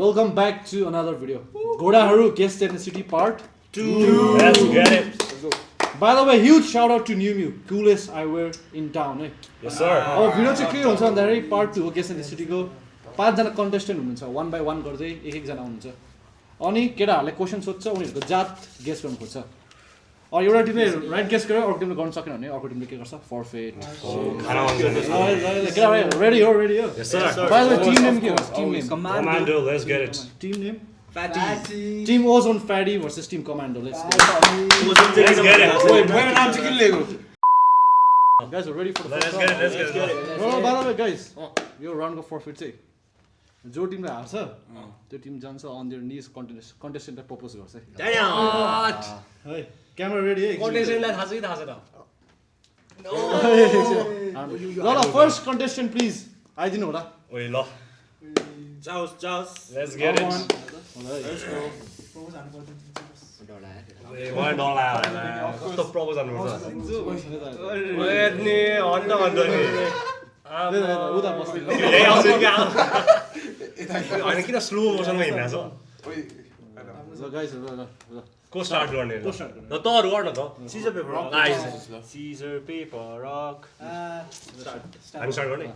Welcome back to another video. Godaharu Guest in the City Part 2. Let's get it. By the way, huge shout out to New coolest eyewear in town. Yes sir. अब video चाहिँ के हुन्छ भन्दाखेरि part 2 हो guest in the सिटीको 5 जना contestant हुनुहुन्छ 1 by 1 गर्दै एक जना हुनुहुन्छ अनि केटाहरुले क्वेशन सोध्छ उनीहरुको जात गेस गर्नु खोज्छ और एउटा टिमले राइट गेस गर्यो अर्को टिमले गर्न सकेन भने अर्को टिमले के गर्छ फरफेट खाना हुन्छ केटा रेडी हो Yes sir. By the way, team name के हो team name Commando, let's get it. Team name Team Ozone Fatty versus Team Commando. Let's go. Let's get it. Wait, मेरो नाम चाहिँ किन लिएको? Guys, we're ready for the Let's first get it. round. Let's get it. No, by the way, guys, यो राउन्डको फरफिट चाहिँ जो टिमले हार्छ त्यो टिम जान्छ अन देयर नीज कन्टेस्टेन्टलाई प्रपोज गर्छ है क्यामेरा रेडी है कन्टेस्टेन्टलाई थाहा छ कि थाहा छैन? ल फर्स्ट कन्टेस्टेन्ट प्लिज आइदिनु होला ओइ ल. जाओस्. Let's get it. ए मलाई डर लाग्यो. कस्तो प्रपोज गर्नुपर्छ? ओए नि हन्ड नि. उता बस्दै ए आउँछ कि आउँछ. हैन किन स्लो मोसनमा हिँड्छ? ल गाइस ल को स्टार्ट गर्ने? ल तहरु गर्न त. Scissor paper rock. Caesar paper rock. हामी स्टार्ट गर्ने?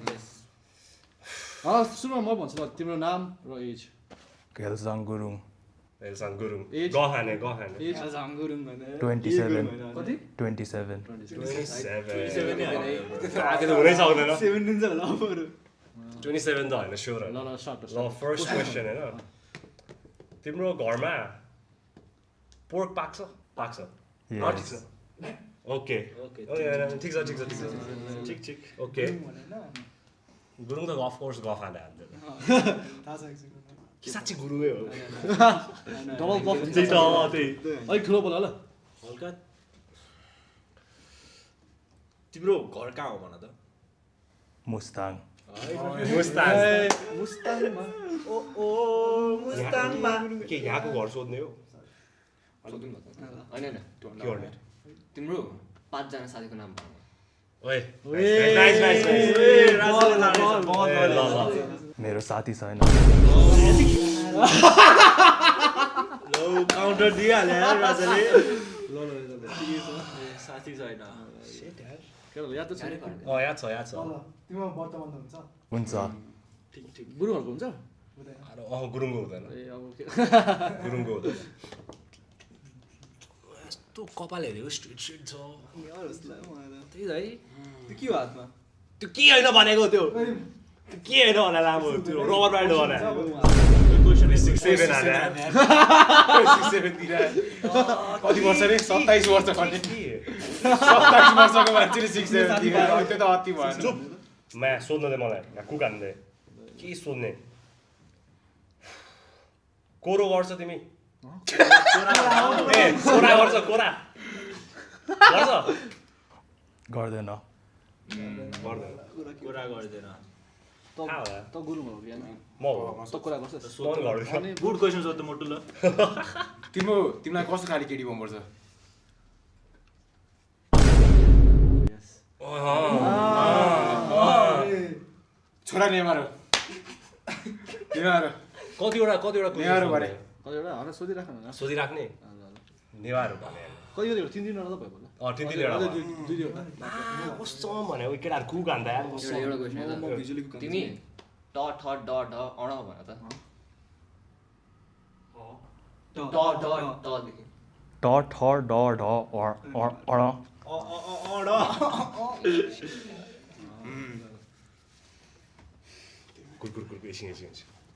सुरुमा म भन्छु ल तिम्रो नाम र age Kelsang Gurung, Kelsang Gurung. Age? गहाने. एज 27. कति 27. 27 नै आगे त हुनै सक्दैन. 17 होला बरु. 27 त हैन स्योर. ल स्टार्ट ल फर्स्ट क्वेशन हैन. तिम्रो घरमा पोर्क पाक्छ? Yes. ओके. ठीक छ. ठीक. ओके. गुरुङ त अफ कोर्स गफ हान्दा हान्दैन. थाहा छ एकछिन. कि साच्चै गुरुङै हो. डबल बफ त्यही त त्यही. अलिक ठुलो बोला ल हल्का तिम्रो घर कहाँ हो भन त? Mustang. मुस्ताङमा मुस्ताङमा के यहाँको घर सोध्ने हो? होइन के गर्ने? तिम्रो 5 जना साथीको नाम भन्नु ओए नाइस. ल मेरो साथी छैन. लो काउन्टर दिइहाल्यो यार राजाले. साथी छैन याद त छैन याद छ. तिम्रो वर्तमान हुन्छ? हुन्छ. ठीक. गुरुङहरुको हुन्छ गुरुङको हुँदैन. ए अब के गुरुङको हुँदैन. यस्तो कपाल हेऱ्यो स्ट्रेट छ. त्यही त है त्यो के हो हातमा? त्यो के होइन भनेको त्यो के होइन भने लामो त्यो रबर ब्यान्ड भने 6-7 हाने. 6-7 तिर कति वर्ष रे? 27 वर्ष गर्ने. 27 वर्षको मान्छेले 6-7 तिर त्यो त अति भएन. चुप. मा सोध्न दे मलाई. यहाँ कुकान दे. के सोध्ने? कोरो गर्छ तिमी? ए कोरा गर्छ कोरा. गर्छ? गर्दैन. कुरा गर्दैन. त गुरुङहरु हैन म हो. त कुरा गर्छ सोध्न गर्दैन. अनि गुड क्वेशन सोध्नु मोटु ल. तिमीलाई कस्तो खाले केटी मनपर्छ? छोरा नेमार कतिवटा नेवारो भरे. कतिवटा हरा सोधिराख्नु न सोधिराख्ने नेवारहरू भने कतिवटा तीन-तीनवटा त भयो होला तिन-तिनवटा दुई दुईवटा कस्तो भने उयो केटाहरू कुक हान्दा यार कस्तो. एउटा क्वेसन तिमी ट ठ ड ढ अण भन त ट देखि T, Th, D, D, अण. कुरकुर एकछिन.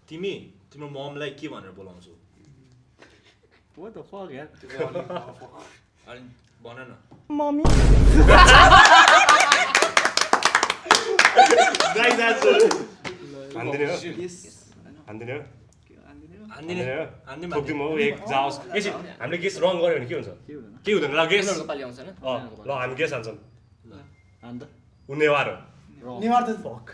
तिम्रो ममलाई के भनेर बोलाउँछौ? What the fuck यार अनि भन न. Mommy. Nice answer. हान्दिने हो? हान्दिने हो? ठोक्दिउँ हो एक जाओस्. एकछिन हामीले गेस रङ गऱ्यो भने के हुन्छ? के हुँदैन ल गेस. उनीहरूको पालि आउँछ हैन ल हामी गेस हान्छौँ. हान्द नेवार हो. नेवार त फक.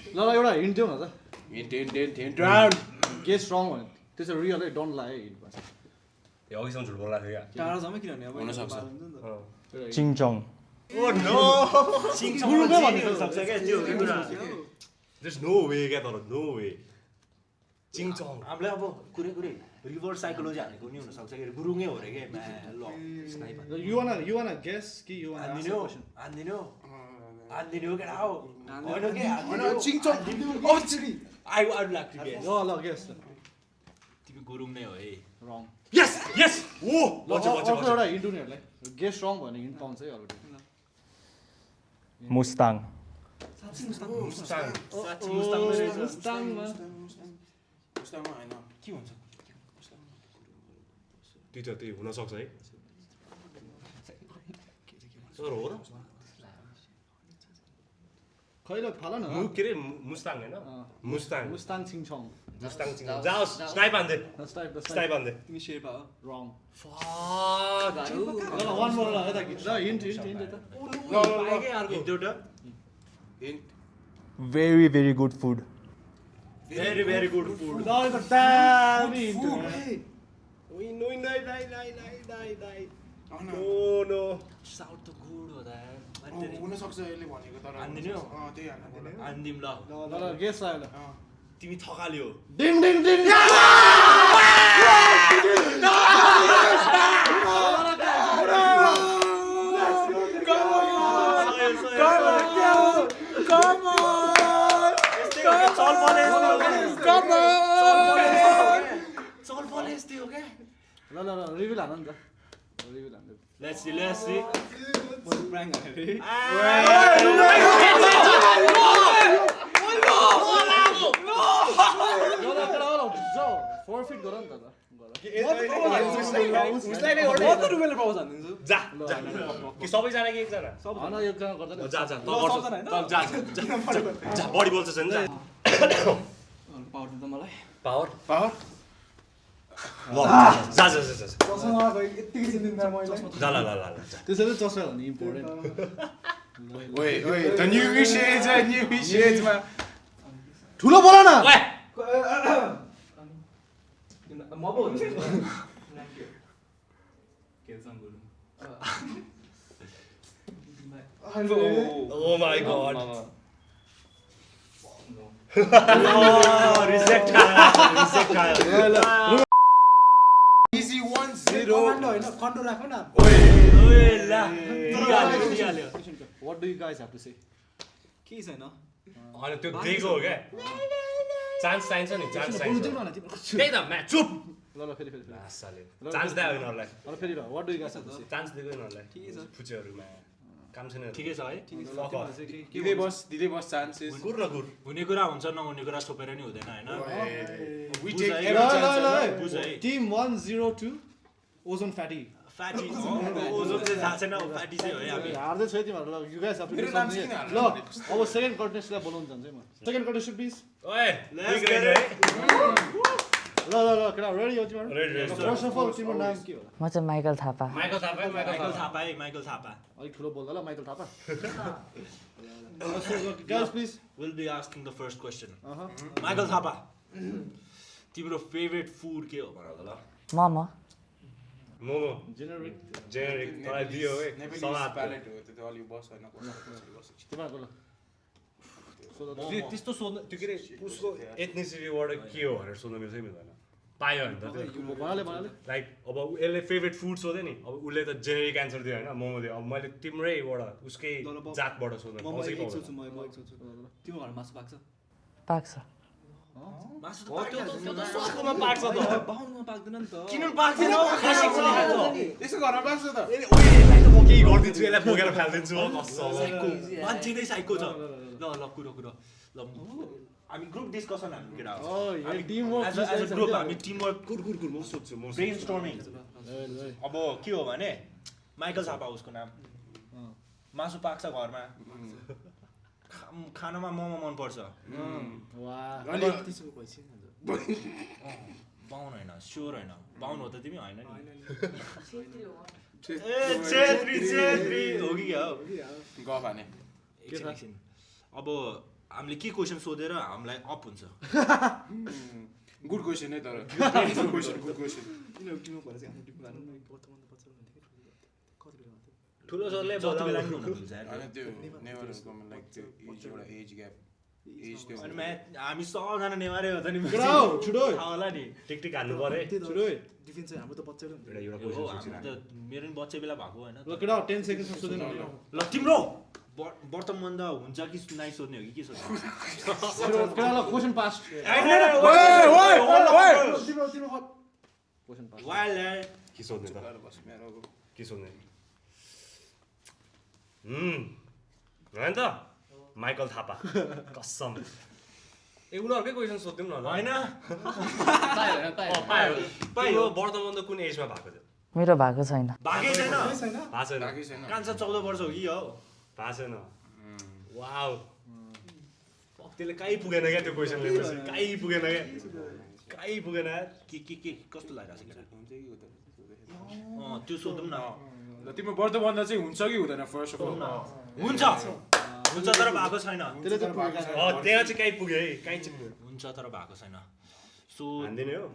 ल एउटा हिन्ट दिउ न त हिन्ट राउन्ड. गेस रङ भने त्यसो रियल है डोन्ट लाई हिन्ट भन्छ अघिसम्म झुट बोल्ला थियो क्या. टाढा जम्मै किनभने अब हुन सक्छ. Chingchong. Oh no! गुरुङै भन्नु सक्छ क्या त्यो कुरा There's no way क्या तर no way चिङचङ हामीलाई अब कुरै रिभर्स साइकोलोजी हालेको नि हुन सक्छ कि गुरुङै हो रे के ल स्नाइपर You wanna guess कि you wanna ask a question? आन्दिन्यो केटा हो होइन के चिङचङ I would like to guess ल guess ल तिमी गुरुङ नै हो है wrong Yes! Yes! Oh! ल अर्को एउटा हिन्ट उनीहरूलाई गेस रङ भने हिन्ट पाउँछ है अलरेडी मुस्ताङ मुस्ताङमा होइन के हुन्छ त्यही हुन सक्छ है सर हो र खैलो फाल न के रे मुस्ताङ हैन मुस्ताङ मुस्ताङ छिङछङ मुस्ताङ जाओस् स्नाइप हान्दे स्नाइप हान्दे तिमी शेर्पा हो रङ फक ल वान मोर ल यता ल हिन्ट यता एउटा very very good food very very good food ल यता दामी हिन्ट नो साउथ त गुड हो त हुनसक्छ यसले भनेको तर आन्दिन्यो त्यही हाल्नु आन्दिम ल ल गेस आयो ल तिमी थकाल्यो डिङ डिङ डिङ ल रिभिल हान नि त रिभिल हान Let's see. प्राङ्क हाले फर्फिट गर नि त रुबेले पाउँछ हानिदिन्छु जा कि सबैजना कि एकजना होइन एकजना गर्दैन जा जा जा बडी बोल्छ नि जा पावर दिन्छ मलाई पावर पावर ल जा चस्मा यतिकै चिन्दिनँ मैले जा ल त्यसैले चस्मा भन्ने इम्पोर्टेन्ट ओए द न्यू विशेजमा ठुलो बोल न म पो हुन्छ Oh my god. Reject easy 1-0 होइन कन्ट्रोल राख न What do you guys have to say? के छैन होइन त्यो दिएको हो क्या चान्स चाहिन्छ नि चान्स चाहिन्छ त्यही त म्याच चुप ल फेरि चान्स दियो यिनीहरूलाई फेरि what do you guys have to say? Chance दिएको यिनीहरूलाई फुचेहरूमा काम छैन ठिकै छ है दिदै बस चान्सेस गुर न गुर हुने कुरा हुन्छ नहुने कुरा छोपेर नि हुँदैन हैन we बुझ take है, every chance बुझ है Team 102 Ozone Fatty. Fatty ozone चाहिँ थाहा छैन फ्याटी चाहिँ हो है हामी हार्दै छ है तिमीहरू ल you guys have to do मेरो नाम something. चाहिँ किन हाल्नु? ल अब सेकेन्ड कन्टेस्टलाई बोलाउन जान्छ है म सेकेन्ड कन्टेस्ट प्लिज ओए Let's get it. ल केटा रेडी हो तिमीहरू Ready. फर्स्ट अफ अल तिम्रो नाम के होला म चाहिँ Michael Thapa Michael Thapa Michael Thapa अलिक ठुलो बोल्दा ल Michael Thapa guys please will be asking the first question Michael Thapa तिम्रो फेभरेट फुड के हो भन ल मोमो मोमो जेनेरिक जेनेरिक तँलाई दियो है सलाद प्यालेट हो त्यो अलि बस होइन तिमीहरूको ल त्यस्तो सोध्नु त्यो के अरे उसको एथनिसिटीबाट के हो भनेर सोध्नु मिल्छ मिल्दैन पायो भने त त्यो बनाले लाइक अब यसले फेभरेट फुड सोध्यो नि अब उसले त जेनेरिक एन्सर दियो होइन मोमो दियो अब मैले तिम्रैबाट उसकै जातबाट सोध्नु पाउँछ कि पाउँदैन तिम्रो घरमा मासु पाक्छ पाक्छ मासु त त्यो त सबकोमा पाक्छ त बाहुनमा पाक्दैन नि त किन पाक्दैन खासिक पनि खान्छ यसो घरमा पाक्छ त यसलाई त म केही गरिदिन्छु यसलाई बोकेर फालिदिन्छु हो कस्तो मान्छे नै साइको छ ल कुरो ल हामी ग्रुप डिस्कसन हामी केटा ओ यो team work as a group हामी टिम वर्क गुड म सोध्छु म ब्रेनस्टर्मिङ अब के हो भने माइकल थापा उसको नाम मासु पाक्छ घरमा खानामा मोमो मन पर्छ बाहुन होइन स्योर होइन बाहुन हो त तिमी होइन नि छेत्री हो कि क्या हो गफ हाने एकछिन अब हामीले के क्वेसन सोधेर हामीलाई अप हुन्छ गुड क्वेसन है तर गुड क्वेसन ठुलो सरले जति बेला नि हुन मिल्छ होइन त्यो नेभरहरूको लाइक त्यो एउटा एज ग्याप एज त्यो अनि हामी सबजना नेवारै हो त नि केटा हो छिटो थाहा होला नि टिक टिक हान्नु पर्यो छिटो डिफेन्स चाहिँ हाम्रो त बच्चैले हुन्छ एउटा हो क्वेसन हाम्रो त मेरो नि बच्चे बेला भएको होइन ल केटा 10 सेकेन्डमा सोध्नु ल तिम्रो वर्तमान त हुन्छ कि नाइ सोध्ने हो कि के सोध्ने केटा ल question pass question pass wild के सोध्ने त के सोध्ने होइन त माइकल थापा कसम ए उनीहरूकै क्वेसन सोध्दिउँ न होइन पायो वर्तमान त कुन एजमा भएको थियो मेरो भएको छैन भागै छैन भएको छैन कान्छ 14 वर्ष हो कि हो भएको छैन वाउ त्यसले कहीँ पुगेन क्या त्यो क्वेसनले कहीँ पुगेन क्या कहीँ पुगेन के कस्तो लागिरहेको छ त्यो सोधौँ न ल तिम्रो वर्तमानमा चाहिँ हुन्छ कि हुँदैन फर्स्ट अफ अल हुन्छ तर भएको छैन त्यहाँ चाहिँ कहीँ पुग्यो है कहीँ चाहिँ पुग्यो हुन्छ तर भएको छैन सो हान्दिने हो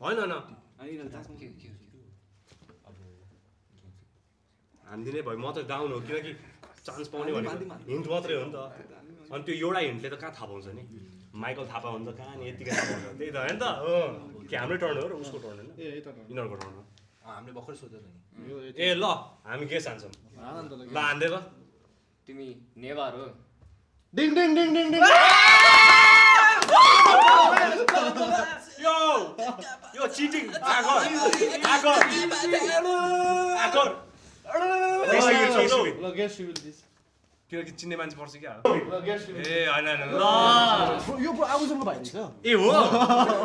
होइन हान्दिने भयो म त डाउन हो किनकि चान्स पाउने भनेको हिन्ट मात्रै हो नि त अनि त्यो एउटा हिन्टले त कहाँ थाहा पाउँछ नि माइकल थापा भने त कहाँ नि यतिकै थाहा पाउँछ त्यही त होइन त हो कि हाम्रै टर्न हो र उसको टर्न होइन यिनीहरूको टर्न हो हामीले भर्खर सोधेको नि ए ल हामी के चाहन्छौँ ल हान्दै ल तिमी नेवार हो डिङ डिङ डिङ डिङ डिङ यो चिटिङ आगर ल गेस रिभिल दिस किनकि चिन्ने मान्छे पर्छ क्या ल गेस रिभिल ए होइन ल यो आगोजमा भाइ रहेछ ए हो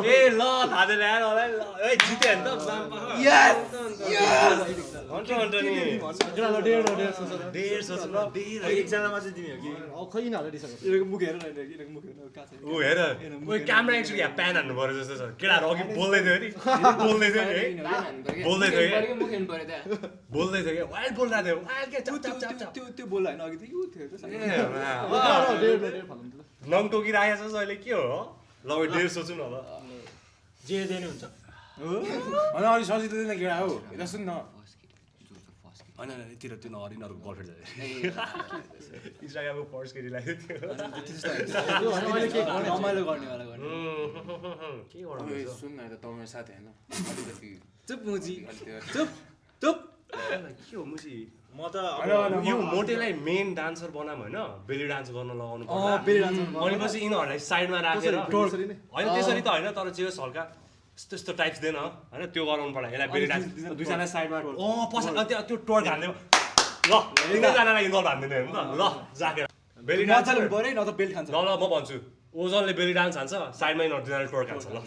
ए ल थाहा छैन यार होला ल ए जित्यो नि त अन्त नि केटा ल डेढ सोच एकजनामा चाहिँ तिमी हो कि खै यिनीहरूले दिइसक्यो यिनीहरूको मुख हेर न यिनीहरूको मुख हेर कहाँ छ ऊ हेर ओ क्यामेरा एक्चुअली यहाँ प्यान हान्नु पर्यो जस्तो छ केटाहरू अघि बोल्दै थियो नि बोल्दै थियो नि है बोल्दै थियो क्या मुख हेर्नु पर्यो त्यहाँ बोल्दै थियो क्या वाइल्ड बोलिरहेको थियो वाइल्ड के चप चप चप त्यो बोल्ला होइन अघि त यो थियो त डेढ फाल्नु ल नङ टोकिरहेको छ अहिले के हो ल डेढ सोचौँ न ल जे दिने हुन्छ होइन अलिक सजिलो दिन केटा हो यता सुन न होइन यतिर त्यो नहरिनहरूको गर्लफ्रेन्ड इन्स्टाग्रामको फर्स्ट केटी लाग्यो त्यो अहिले के गर्ने रमाइलो गर्नेवाला गर्ने के गर्नु सुन न यता तपाईँ साथी होइन अलिकति चुप मुजी अलिकति चुप चुप के हो मुसी म त यो मोटेलाई मेन डान्सर बनाऊँ होइन बेली डान्स गर्न लगाउनु बेली डान्स अनि पछि यिनीहरूलाई साइडमा राखेर होइन त्यसरी त होइन तर जे होस् हल्का यस्तो यस्तो टाइप्स दिएन होइन त्यो गराउनु पर्ला यसलाई बेली डान्स दुईजना साइडमा पछाडि त्यो टोर हान्दै ल तिनैजनालाई इन्भल्भ हान्दिने हो नि त ल जाकेर बेली डान्स मजाले हुनु पऱ्यो न त बेल्ट खान्छ ल म भन्छु ओजनले बेली डान्स हान्छ साइडमा यिनीहरू दुईजनाले टोर खान्छ ल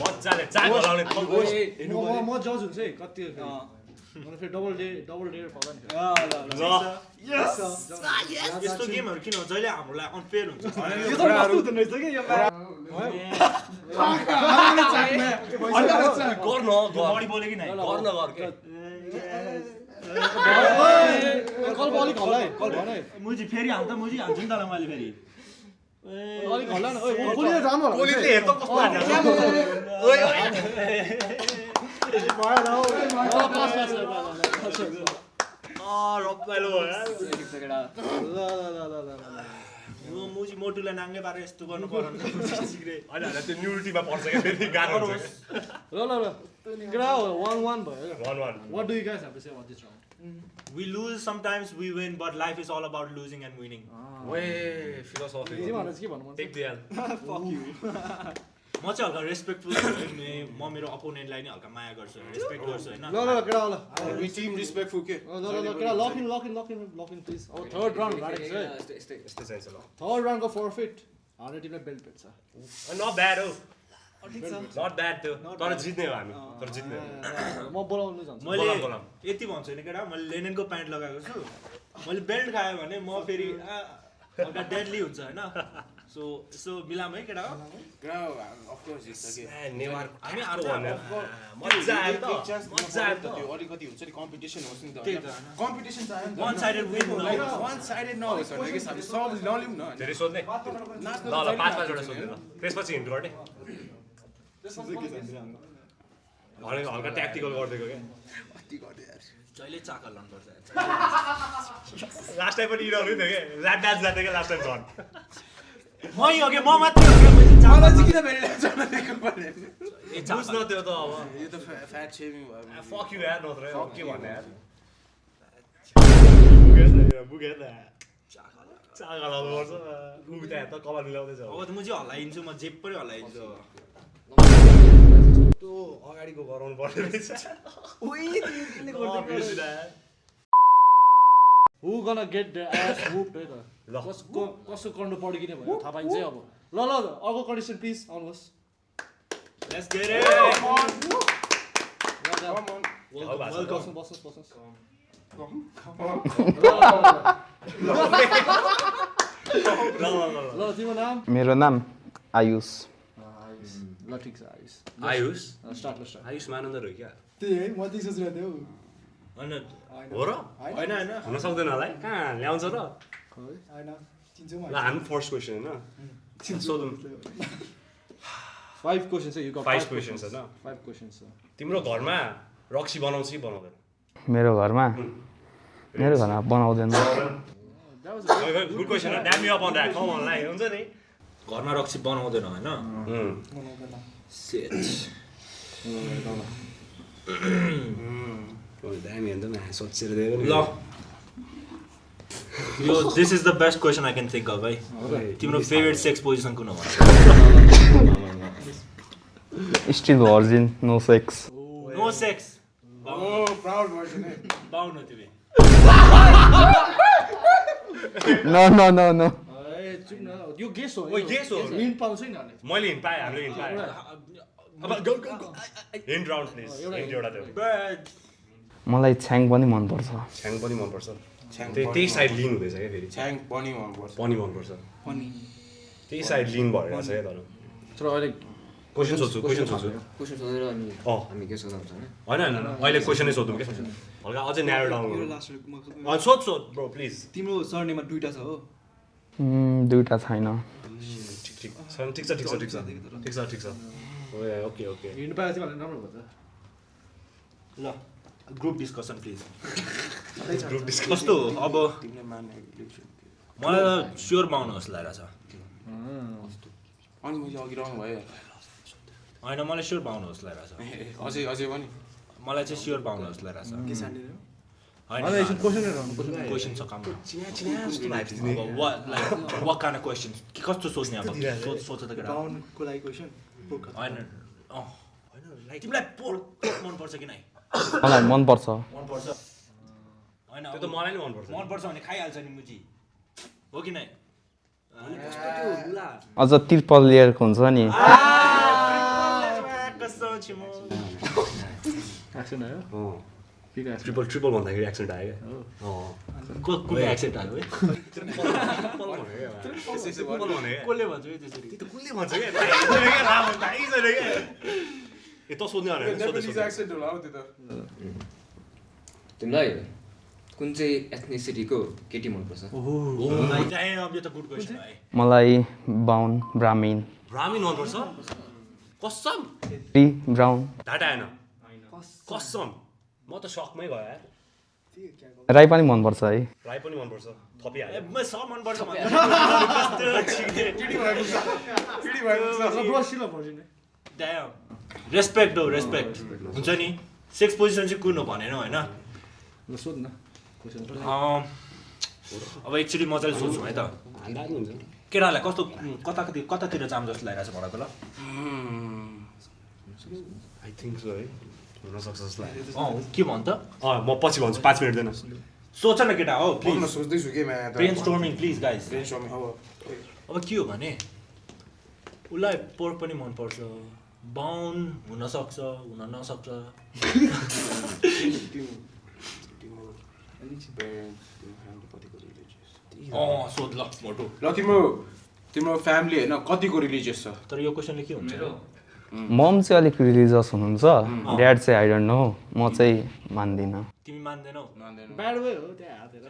मजाले चाक लगाउने म जज हुन्छ है कति मलाई फेरि डबल डेयर फला नि ल यस्तो गेमहरू किन जहिले हामीलाई अनफेयर हुन्छ यो त मस्त हुँदो रहेछ कि यो गर्न बढी बोल्यो कि नै गर्न गर के कल्प अलिक हल्ला है कल्प भन है मुजी फेरि हाल्छ मुजी हाल्छु नि तँलाई मैले फेरि अलिक हल्ला न ओइ कोलीले जानु होला कोलीले हेर त कस्तो हान्छ ओइ रमाइलो हो यार मुजी मोटुलाई नाङ्गे पारेर यस्तो गर्नु पर्यो होइन त्यो न्युरिटीमा पर्छ क्या फेरि गाह्रो हुन्छ ल केटा 1-1 भयो 1-1 What do you guys have to say about this round? We lose sometimes, we win, but life is all about losing and winning. वे फिलोसफी तिमीहरुले के भन्नु मन take the L fuck you म चाहिँ हल्का रेस्पेक्टफुल म मेरो अपोनेन्टलाई नै हल्का माया गर्छु रेस्पेक्ट गर्छु हैन ल केटा ल we team respectful के ल केटा लक इन प्लिज अब थर्ड राउन्ड राइट है यस्तो चाहिन्छ ल थर्ड राउन्डको फर्फिट हार्ने टिमले बेल्ट भेट्छ नट ब्याड हो नट ब्याड त्यो तर जित्ने हो हामी तर जित्ने म बोलाउनु जान्छु मैले बोलाम यति भन्छु हैन केटा मैले लेनेनको प्यान्ट लगाएको छु मैले बेल्ट खायो भने म फेरि हल्का डेडली हुन्छ हैन सो मिलाम है केटा of course it's okay Newar हामी आर्को हार्छ मज्जा आयो त मजा आयो त त्यो अलिकति हुन्छ नि कम्पिटिसन होस् नि त कम्पिटिसन चाहिँ one sided win one sided नहोस् भने कि हामी सब नलिउँ न धेरै सोध्ने ल ल 5 वटा सोध्ने ल त्यसपछि हिन्ट गर्ने अनि हल्का ट्याक्टिकल गर्दिएको के कति गर्दै यार जहिले चाका लाउनुपर्छ लास्ट टाइम पनि इराउनु थियो के ऱ्याप डान्स जाँदै क्या लास्ट टाइम झन् मै हो कि म मात्रै हो क्या मैले चाका मलाई चाहिँ किन भेटिरहेको छ दिएको पर्ने बुझ्न त्यो त अब यो त फ्याट सेभिङ भयो फक यु यार नत्र के भन्ने यार बुझेन चाका लाउनुपर्छ ऊ त्यहाँ त कपाल मिलाउँदैछ अब त म चाहिँ हल्लाइदिन्छु म जेब पनि हल्लाइदिन्छु अब त्यो अगाडिको गराउनु पर्ने रहेछ Who gonna get their ass whooped है त कसको कर्नु पड्किने भयो थाहा पाइन्छ है अब ल अर्को कन्डिसन प्लिज आउनुहोस् लेट्स गेट इट बस्नुहोस् ल तिम्रो नाम मेरो नाम आयुष ल ठिक छ आयुष आयुष स्टार्ट आयुष मानन्दर हो क्या त्यही है म त्यही सोचिरहेको थिएँ होइन हो र होइन होइन हुन सक्दैन होला है कहाँ ल्याउँछ र होइन चिन्छौ ल हामी फर्स्ट क्वेसन होइन सोधौँ 5 क्वेशन्स है यु गट 5 क्वेसन्स होइन 5 क्वेशन्स छ तिम्रो घरमा रक्सी बनाउँछ कि बनाउँदैन मेरो घरमा बनाउँदैन गुड क्वेसन हो damn you up on that come on like हुन्छ नि घरमा रक्सी बनाउँदैन होइन दामी अन्त सोचेर दिएको ल यो this is the best question I can think of है तिम्रो फेभरेट सेक्स पोजिसन कुन हो still virgin no sex no sex proud virgin है बाउन हो तिमी नो नो नो नो चुप न यो गेस हो गेस हो हिन्ट पाउँछ नि अनि मैले हिन्ट पाएँ हामीले हिन्ट पाएँ हिन्ट राउन्ड प्लिज हिन्ट एउटा त्यो मलाई छ्याङ पनि मनपर्छ छ्याङ पनि मनपर्छ त्यही साइड लिन हुँदैछ क्या फेरि छ्याङ पनि मनपर्छ पनि मनपर्छ त्यही साइड लिन भएर छ क्या तर अहिले क्वेसन सोध्छु क्वेसन सोधेर अनि हामी गेस गर्दा हुन्छ होइन अहिले क्वेसनै सोधौँ क्या हल्का अझै न्यारो डाउन सोध ब्रो प्लिज तिम्रो सरनेममा दुईटा छ हो दुईटा छैन ठिक छ ओके हिन्ट पाए चाहिँ भने राम्रो भयो ल group discussion please group discuss कस्तो हो अब तिमीले मान्ने इलेक्सन मलाई त स्योर पाउनु जस्तो लागिरहेछ अनि मैले अघि रहनु भयो होइन मलाई स्योर पाउनु जस्तो लागिरहेछ अझै पनि मलाई चाहिँ स्योर पाउनु जस्तो लागिरहेछ होइन क्वेसन छ काम what kind of questions कस्तो सोच्ने अब सोच त केटा बाउनको लागि क्वेसन होइन तिमीलाई पोर्क मनपर्छ कि नै मलाई मनपर्छ मनपर्छ होइन त्यो त मलाई नै मनपर्छ मनपर्छ भने खाइहाल्छ नि मुजी हो कि नै अझ तिर्पल लिएको हुन्छ नि एक्सन आयो ट्रिपल भन्दाखेरि एक्सेन्ट आयो क्या कुन एक्सेन्ट आयो है कसले भन्छ त्यसरी त्यो कसले भन्छ क्या ए त सोध्ने एक्सेन्ट होला हौ त्यो त तिमीलाई कुन चाहिँ एथनिसिटीको केटी मनपर्छ मलाई बाहुन ब्राह्मीण मनपर्छ कसम ब्राउन ढाटा आएन कसम म त सकमै गयो यार राई पनि मनपर्छ है राई पनि मनपर्छ थपिहाल्यो सब मनपर्छ रेस्पेक्ट हो रेस्पेक्ट हुन्छ नि सेक्स पोजिसन चाहिँ कुन हो भनेन होइन सोध् न अब एकचोटि मजाले सोध्छौँ है त केटाहरूलाई कस्तो कतातिर जाम जस्तो लागिरहेको छ भनको ल आई थिङ्क सो है हुनसक्छ जस्तो लाग्यो के भन् त म पछि भन्छु 5 मिनट देन सोच न केटा हो म सोच्दैछु के म्या ब्रेनस्टर्मिङ प्लिज गाइस ब्रेनस्टर्मिङ अब के हो भने उसलाई पोर्क पनि मनपर्छ बाउन हुनसक्छ हुन नसक्छ सोध ल मोटो ल तिम्रो फ्यामिली होइन कतिको रिलिजियस छ तर यो क्वेसनले के हुन्छ मम चाहिँ अलिक रिलिजियस हुनुहुन्छ ड्याड चाहिँ आई डोन्ट नो म चाहिँ मान्दिनँ तिमी मान्दैनौ ब्याड वे हो त्यहाँ हातेर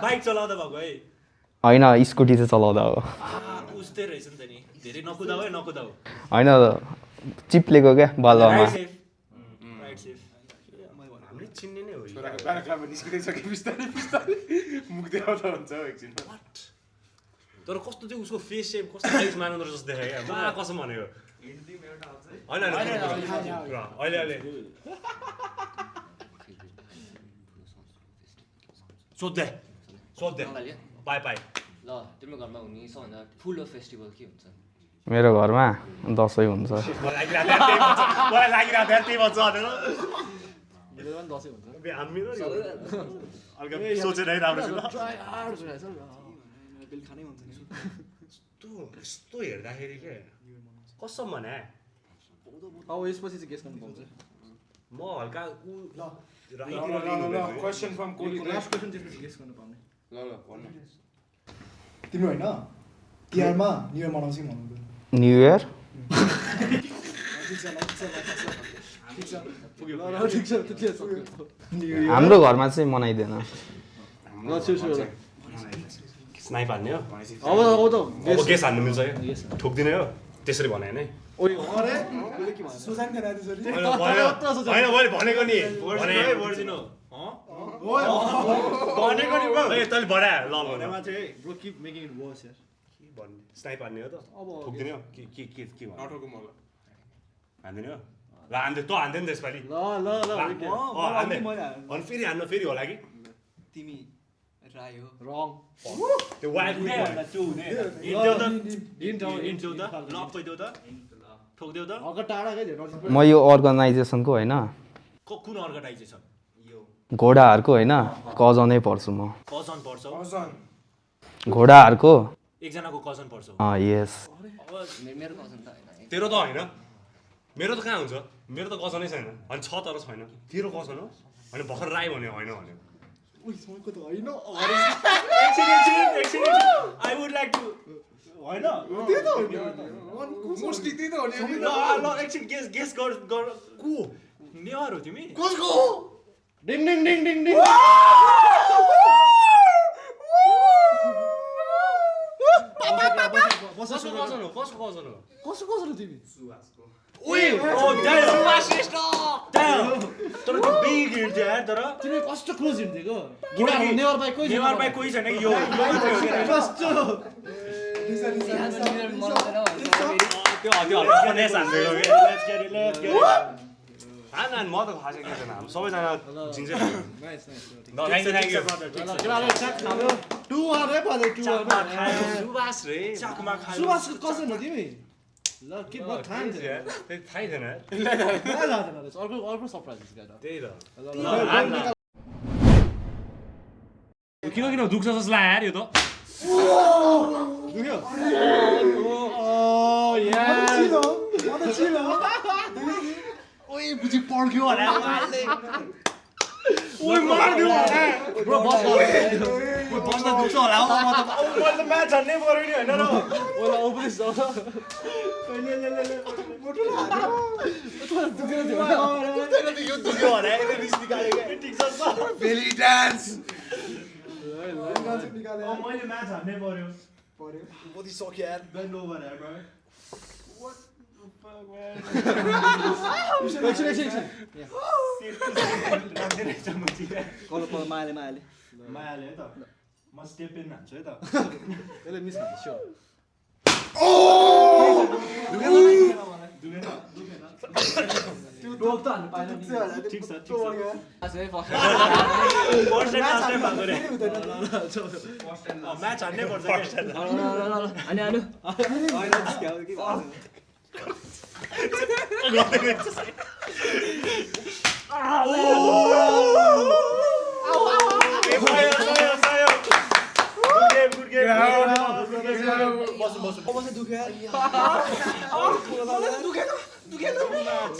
बाइक चलाउँदा भएको है होइन स्कुटी चाहिँ चलाउँदा हो उस्तै रहेछ नि त नि धेरै नकुदाऊ है नकुदाऊ होइन चिप्लेको क्या बालुवामा राइट सेफ चिन्ने नै हो छोराको प्याराग्राफमा निस्किँदैछ कि बिस्तारै बिस्तारै मुख देखाउँदा हुन्छ हौ एकछिन तर कस्तो चाहिँ उसको फेस सेप कस्तो आयुष मानन्दर जस्तो देखायो क्या मलाई कसम भनेको होइन अहिले सोध्दै पाए ल तिम्रो घरमा हुने सबभन्दा ठुलो फेस्टिभल के हुन्छ मेरो घरमा दसैँ हुन्छ मलाई लागिरहेको त्यही भन्छ भनेर मेरो पनि दसैँ हुन्छ हामी हल्का सोचेर है राम्रो छ बेल खानै हुन्छ नि यस्तो हेर्दाखेरि के कसम भने अब यसपछि चाहिँ गेस गर्नु पाउँछ म हल्का क्वेसन फ्रम लास्ट क्वेसन त्यसपछि गेस गर्नु पाउने ल भन्नु तिम्रो होइन तिहारमा न्यु इयर मनाउँछ कि मनाउँदैन न्यु इयर हाम्रो घरमा चाहिँ मनाइँदैन स्नाइप हान्ने हो अब त अब गेस हान्नु मिल्छ क्या ठोक्दिने हो त्यसरी भने नै सुजान थिएन त्यसरी होइन मैले भनेको नि भनेको नि तैँले भरा ल bro keep making it worse यार भन्ने स्नाइप हान्ने हो त ठोक्दिने हो के भन्नु नठोकु मलाई हान्दिने हो ल हान्दै तँ हान्दैन त्यसपालि ल अनि फेरि हान्नु फेरि होला कि तिमी राई हो रङ त्यो वाइल्ड हल्का टाढा क्या म यो अर्गनाइजेसनको होइन कुन अर्गनाइजेसन घोडाहरूको होइन कजनै पर्छु म कजन पर्छ घोडाहरूको एकजनाको कजन पर्छ यस मेरो कजन त होइन तेरो त होइन मेरो त कहाँ हुन्छ मेरो त कजनै छैन अनि छ तर छैन तेरो कजन हो अनि भर्खर राई भन्यो होइन भन्यो समयको त होइन आई वुड लाइक टु होइन त्यही त होइन मोस्टली त्यही त हो नि ल एकछिन गेस गर को नेवार हो तिमी कसको डिङ डिङ डिङ डिङ डिङ कसको कजन हो कसको कजन हो कसो तिमी तर त्यो बिग हिट यार तर तिमी कस्तो क्लोज हिँड्थेको नेवार बाई कोही नेवार बाई कोही छैन कि यो मात्रै हो क्या कस्तो त्यो नेस हान्दिएको कि हान म त खासै के छैन हामी सबैजना चिन्छ सुभाष रे चाकुमा खायो सुभाषको कजन हो तिमी ल के म थाहा थिएन थाहै थिएन अर्को सरप्राइज गाइड त्यही त किन दुख्छ जस्तो लाग्यो यार यो त ओइ बुझी पड्क्यो होला ओइ मार्दियो होला ब्रो बस बस्दा दुख्छ होला हौ म त म्याच हान्नै पर्यो नि हैन र ओला ओपनिस जाऊ यो दुख्यो होला यसले रिस निकाल्यो के ठीक छ बेली डान्स मैले म्याच हान्नै पर्यो मोदी सक्यो यार बेन्ड ओभर यार ब्रो मायाले मायाले है त म स्टेप इन हान्छु है त यसले मिस हान्छ स्योर त्यो डोक त हान्नु पाएन नि ठीक छ म्याच हान्नै पर्छ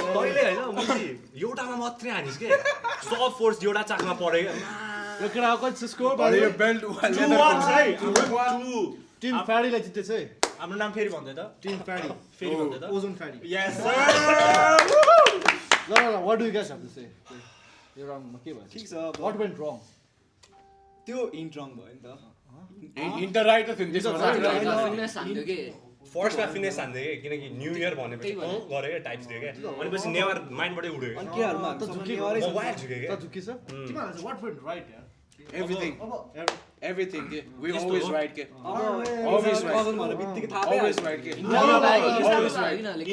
तैँले होइन एउटामा मात्रै हानिस् के सब फोर्स एउटा चाकमा पऱ्यो क्या यो केटाको कति स्कोर यो बेल्ट टिम फ्याडीलाई जितेछ है हाम्रो नाम फेरि भन्दै त टिम फ्याडी फेरि भन्दै त ओजोन फ्याडी यस ल what do you guys have to say यो राउन्डमा के भयो ठीक छ व्हाट वेन्ट रङ त्यो इन्ट रङ भयो नि त इन्टर राइट थियो त्यसमा हान्थ्यो कि फर्स्टमा फिनेस हान्थ्यो कि किनकि न्यू इयर भनेपछि गरे क्या टाइप्स दियो क्या भनेपछि नेवार माइन्डबाटै उड्यो अनि के हालमा त झुकेको म वाइल्ड झुकेँ क्या त झुकिस तिमीहरुले चाहिँ what went right यार Everything. We always right. always right Always right.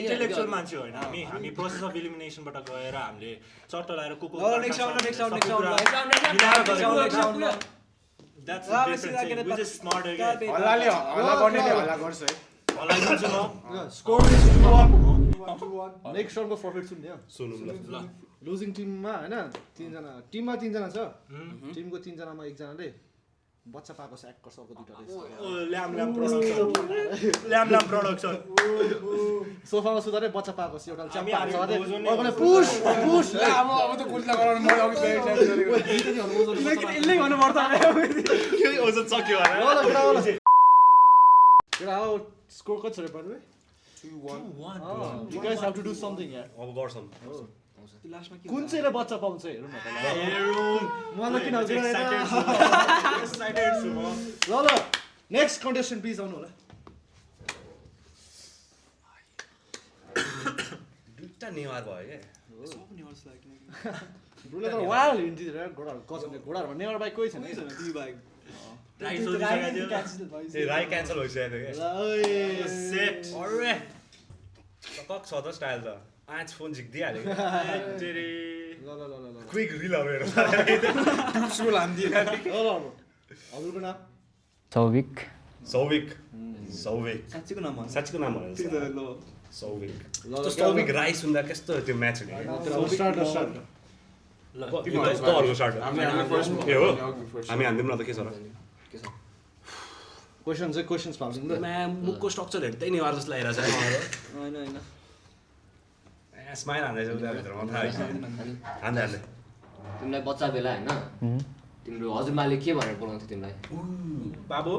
Intellectual मान्छे होइन हामी प्रोसेस अफ इलिमिनेसनबाट गएर हामीले चट्ट लगाएर कुकुर स्कोर इज 2-1 नेक्स्ट राउन्डको फर्फेक्ट सुन्ने हो सुनौँ ल लुजिङ टिममा हैन तीनजना टिममा तीनजना छ टिमको तीनजनामा एकजनाले बच्चा पाएको छ एक्कर्सको दुईटा ल्याम प्रोडक्सन सोफामा सुतारे बच्चा पाएको छ एउटा च्याम्पा हान्छ अरे अर्कोले पुश पुश अब त कुल्ला गराउनु म अघि इल्लै गर्नु पर्छ के ओजन सक्यो ल केटा हो स्कोर कति छ रे by 2-1 you guys have to do something यार अब गर्छौँ कुन चाहिँ बच्चा पाउँछ हेरौँ न त मलाई किन एक्साइटेड छु म ल नेक्स्ट कन्टेस्टेन्ट प्लिज आउनु होला दुईटा नेवार भयो क्या ब्रुले त वाइल्ड हिन्दी रे घोडाहरुमा नेवार बाइक कोही छैन राई सोधिसकेको ए राई क्यान्सल भइसकेको थियो क्या सेट अरे टक छ त स्टाइल त आज फोन झिक्दिहाल्यो क्विक रिलहरू हेर्नु स्कुल हान्दिएन हजुरको नाम सौविक सौविक सौविक साच्चीको नाम हो साँच्चीको नाम हो ल सौविक सौविक राई सुन्दा कस्तो त्यो म्याच हुने स्टार्ट तहरको स्टार्ट ए हो हामी हान्दिउँ न त के छ र क्वेशन चाहिँ क्वेशन्स पाउँछ नि त मुखको स्ट्रक्चर हेर्दै नेवार जस्तो लागिरहेको छ हैन हैन स्माइल हान्दैछ उताभित्रमा थाहा हान्दै हान्दै तिमीलाई बच्चा बेला होइन तिम्रो हजुरमाले के भनेर बोलाउँथ्यो तिमीलाई बाबु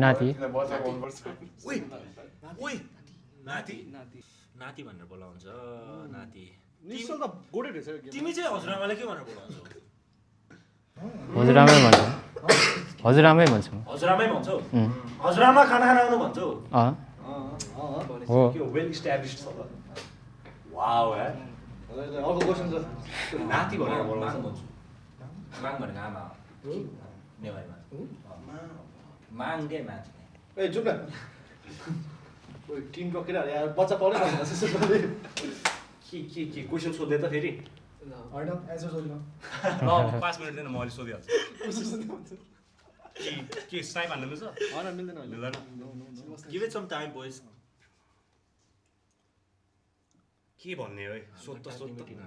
नाति ओइ ओइ नाति नाति भनेर बोलाउँछ नाति निश्चल त गोडेड रहेछ तिमी चाहिँ हजुरआमाले के भनेर बोलाउँछौ हजुरआमै भन्छ हजुरआमै भन्छु हजुरआमै भन्छौ हजुरआमा खाना खान आउनु भन्छौ हो के वेल इस्टाब्लिश्ड छ त वाउ यार अर्को क्वेशन छ नाति भनेर बोलाउँछ भन्छु माग भनेको आमा हो नेवारीमा माग के माग ए जुम न ओइ टिम टकेर यार बच्चा पाउनै पर्छ के क्वेसन सोध्दै त फेरि हैन एन्सर सोध्नु ल 5 मिनेट दिन म अलि सोधिहाल्छु के स्नाइप हान्नु मिल्छ हैन मिल्दैन मिल्दैन give it some time boys के भन्ने है सोध त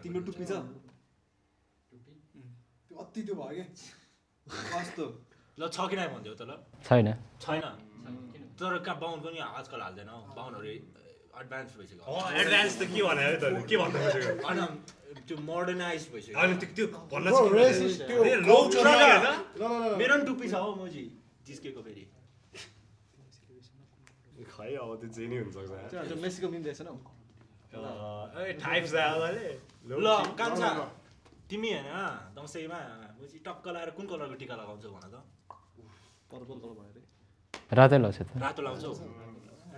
तिम्रो टुप्पी छ त्यो अति त्यो भयो के कस्तो ल छ कि नै भन्दियो त ल छैन छैन तर कहाँ बाहुन पनि आजकल हाल्दैन बाहुनहरू एडभान्स भइसक्यो एडभान्स त के भने है त के भन्नु खोजेको होइन त्यो मोडर्नाइज भइसक्यो अनि त्यो भन्न चाहिँ त्यो लो चोरा हैन मेरो पनि टुप्पी छ हौ मोजी जिस्केको फेरि खै अब त्यो जे नि हुन सक्छ त्यो मेसीको मिल्दैछ न ए टाइप्स आले ल कान्छा तिमी हैन दशैंमा मोजी टक्क लाएर कुन कलरको टिका लगाउँछौ भन त पर्पल कलर भयो रे रातै लाउँछ त रातो लाउँछौ